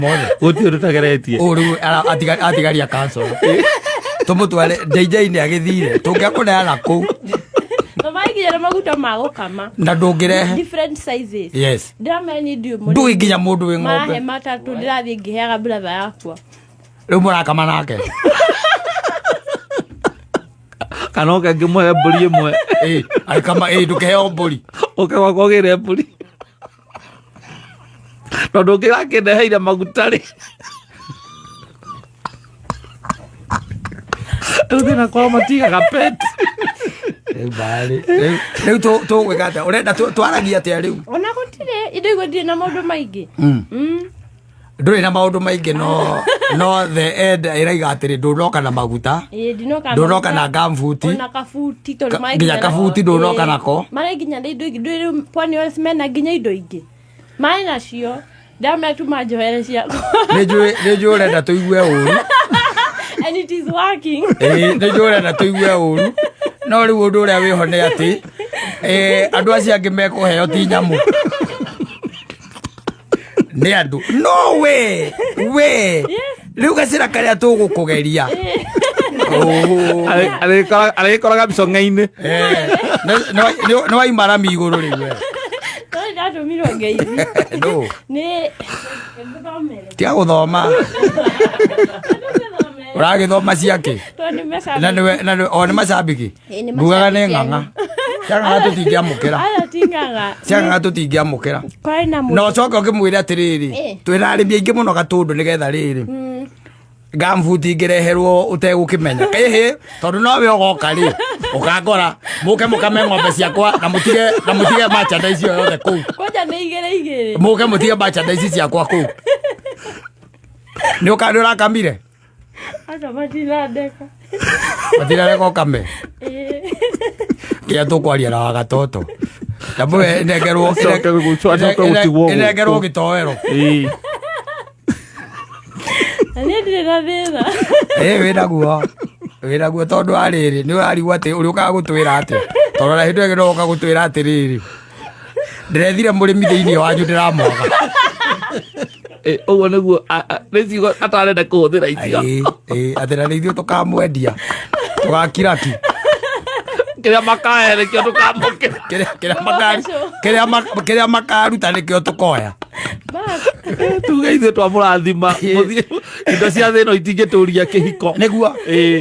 Mothe. Gũtirĩ ũndũ tageretie. Ũũ rĩu atigaria council. Tũmũtware JJ nĩ agĩthire. Tũngĩakũneana kũu Na maiginya na maguta ma gũkama. Na ndũngĩrehe. Different sizes. Yes. Ndĩramenya niĩ ndiũĩ mũrĩmi. Ndũĩ nginya mũndũ wĩ Mahe ng'ombe. matatũ ndĩrathiĩ ngĩheaga brother yakwa. Rĩu mũrakama nake. Kana oke ngĩmũhe mbũri ĩmwe. Ĩ, agĩkama ĩ ndũkĩheo mbũri. Ũke gwakwa ũgĩre mbũri. Tondũ ũngĩgakĩndeheire maguta rĩ. Rĩu thĩna kwao matigaga pet. Rĩu barĩ. Rĩu tũgwĩka atĩa? Ũrenda twaragie atĩa rĩu? Ona gũtirĩ indo igũ ndirĩ na maũndũ maingĩ. Ndũrĩ na maũndũ maingĩ no the end ĩraiga atĩrĩ ndũnoka na maguta. Ĩĩ, ndinoka Ndũnoka maguta. Na gambuti. Ona kabuti tondũ marĩ Nginya kabuti ndũnoka Ĩĩ, nako. marĩ nginya na indo ingĩ ndũĩ rĩu pwani oils mena nginya indo ingĩ marĩ nacio ndamera tu manjohere ciakwa. Nĩ njũĩ ũrenda tũigue ũru. And it is working. Ĩĩ, nĩ njũĩ ũrenda tũigue ũru no rĩu ũndũ ũrĩa wĩho nĩ atĩ andũ acio angĩ mekũheo ti nyamũ nĩ andũ no we rĩu gacĩra karĩa tũgũkũgeria. Oh. Arĩkoraga micong'e-inĩ. Nĩ waima rami igũrũ rĩu we. No ndatũmirwo ngeithi. Ndũ. Nĩ ngũthomere. Tiga gũthoma ũragĩthoma ciake. Tondũ nĩ macambĩki. Na nĩwe na nĩwe o nĩ macambĩki. Ĩĩ, nĩ Ngugaga nĩ macambĩki. ng'ang'a cia ng'ang'a tũtingĩamũkĩra. Aya ti ng'ang'a. Cia ng'ang'a tũtingĩamũkĩra. Kwarĩ na Na mũndũ ũcoke ũkĩmwĩre atĩrĩrĩ, twĩna arĩmi aingĩ mũno Gatũndũ nĩgetha rĩrĩ gambuti ingĩreherwo ũtegũkĩmenya ĩhĩ tondũ nowe ũgoka rĩ ũkangora mũke mũkame ng'ombe ciakwa na mũtige merchandise ĩyo yothe kũu. Kwanja nĩ igĩrĩ igĩrĩ. Mũke mũtige merchandise ciakwa kũu nĩ ũka nĩ ũrakamire. Aca matinandeka. Matirareka ũkame. Ĩĩ. Kĩrĩa tũkwaria na wagatoto ndamũhe ĩnengerwo Acoke gũtigwo gũkũ. ĩnengerwo gĩtoero. Ĩĩ. Na niĩ ndirĩ na thĩna. Ĩ wĩnaguo tondũ arĩrĩ nĩ ũrarigwo atĩ ũrĩ ũkaga gũtwĩra atĩa tondũ ona hĩndĩ ĩyo ĩngĩ no ũka gũtwĩra atĩrĩrĩ ndĩrethire mũrĩmi thĩinĩ wanyu ndĩramwaga. Ũguo nĩguo nĩ ciugo atarenda kũhũthĩra icio. Ĩ, ĩ, atĩ na nĩ ithuĩ tũkamwendia tũgakiraki. Kĩrĩa makahe nĩkĩo tũkamũkĩra. Kĩrĩa makaruta nĩkĩo tũkoya. Bas. Tuge ithuĩ twamũrathima mũthiĩ indo cia thĩ ĩno itingĩtũria kĩhiko. Nĩguo. Ĩĩ.